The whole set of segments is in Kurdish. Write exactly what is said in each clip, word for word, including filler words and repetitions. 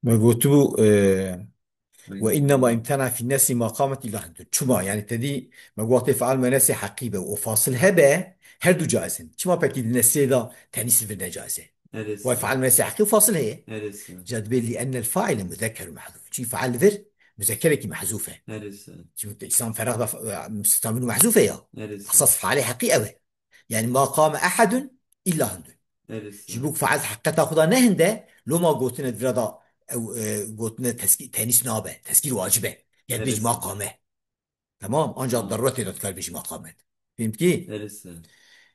Me gotibû, e, "Ve innema imtena fî nesî ma qamet illa hindun." Çima? Yani te dî me got, wextê feal muennesi heqî be û fasil hebe, her du caiz in. Çima pekî di nesrê de tenîs li vir ne caiz e? Erê Vay sir. Feal muennesi heqî û fasil heye. Erê sir. Ca dibê li ennel faile muzekkerun mehzûf. Çi feal li vir muzekkerekî mehzûf e. Erê sir. Çi İslam feraq da, e, müstamil mehzûf e ya. Erê sir. Esas fealê heqî ew e. Yani ma qame ehedun illa hindun. Erê sir. Ji bo ku feal heqeta xwe da ne hinde, loma gotine di vira da ew, e, gotine teskî-, tenîs nabe, teskîr wacib e. Yani Erê bêjî sir. Ma qame. Tamam, ancak Tamam. daruretê de dikar bêjî ma qamet. Fehmtî? Erê sir.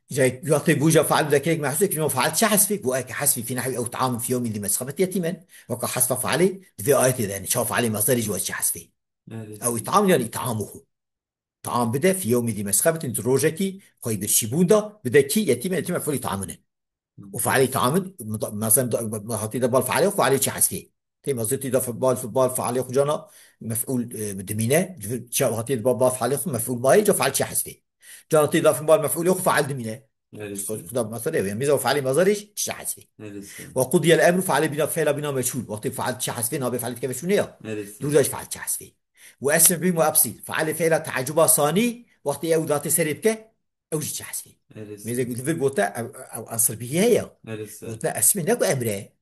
Îca wextê bû îca feal muzekerek mehzûf, kî ma feal çi hesfê? Got eke hesfê fî nehwî ew it'amun fî yewmin zî mesxebet yetimen. Weka hesfa fealê di vê ayetê de, yani çawa fealê mezderî ji we çi hesfê? Erê Ew sir. İt'am yani it'amuhu. Taam bide, fî yewmî dî mesxebetin, di rojekî xweyî birçîbûn da, bide kî yetîme, yetîme fûlî taamin e. Û fealê taamin, mesela, hatî de bal fealê, fealê çi hesfê. Tê mezir tî da fe-, bal, bal fealê xwe cana mef'ûl, e, dimîne, çi hatî de bal, bal fealê xwe mef'ûl mayê, ca feal çi hesfê. Cana tî da fe bal mef'ûlê xwe feal dimîne. Evet. Xwe da mesela, yani, mîza fealê mezarî çi hesfê. Evet. Ve qudiyel emru fealê bina, fela bina meçhûl. Wextê feal çi hesfê, nabê fealê dike meçhûl ne ya. Evet. Dûr da ji feal çi hesfê. Ve esmi bî muepsîl. Fealê fela teacuba sanî, wextê ew datê serê bike, ew jî çi hesfê. Erê sir. Mêze li vir gote, ew, ew ansir bihî heye. Erê sir. Gote esmê ne ku emre.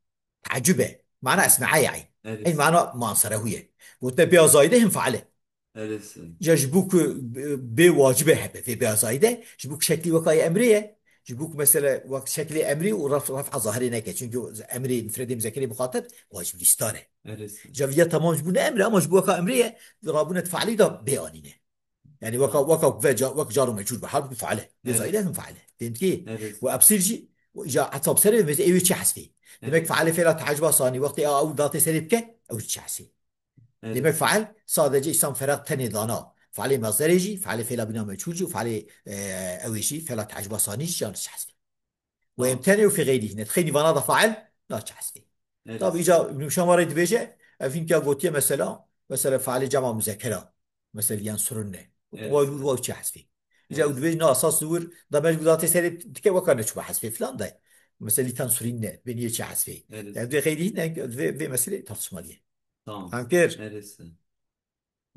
Teacub e. Mana esme ye. Erê Ey sir. Mana mansere huye. Gote bê azayde him feale. Erê sir. Ya ji bo ku bê, bê wacibe hebe, vê bê azayde, ji bo ku şeklî weka ye emrê ye. Ji bo ku mesele wek şeklê emrê û ref-, ref'a zahirê neke. Çünkü emrê mufredê muzekerê muxatab wacib lîstar e. Erê sir. Ca viya tamam ji bo ne emrê ama ji bo weka emrê ye, rabûne fealî da bê anîne. Yani weka, weka ve ca-, wek car û mecûr be. Halbuki feale. Bê Evet. Zayde hem feale. Fehmtî? Evet. Ve ebsîr jî, ja etab serê ve êwê çi hesfê. Demek Evet. Feale fela teacuba sanî. Wextê a ew datê serê bike, ew çi hesfê. Evet. Demek feal sadece İslam feraq tenê dana. Fealê mezderê jî, fealê fela bina meçhûl jî, fealê, e, ew ê jî, fela teacuba sanî jî, yan çi hesfê. Ve Tamam. Em tenê û fê xeyrî hîne. Xeyrî vana da fail, na çi hesfê. Evet. Tabi îca Ibn Hişam arayı dibêje, ev hinka gotiye mesela, mesela failê cema muzekera. Mesela yan surunne. Evet. Wa nur wa çi hesfê. Îca Evet. Ew dibêje na esas nur, da mecbur datê serê dike weka ne çuba hesfê filan da. Mesela lîtan surînne, beniye çi hesfê. Evet. Yani vê xeyrî hîne, vê, vê meselê tartışmalı ye. Tamam. Hem kir. Evet.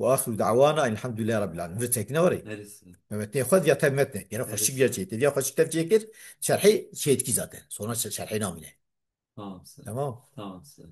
Ve axiru da'wana elhamdülillahi rabbil alemin. Vir tekne were. Neresi? Mehmet ne xwed ya tev metne. Gene xweşik Neresi? Ya çê. Te diya xweşik tev çê kir. Şerhê çêtkî zaten. Sonra şer-, şerhê namine. Tamam sir. Tamam. Tamam sir.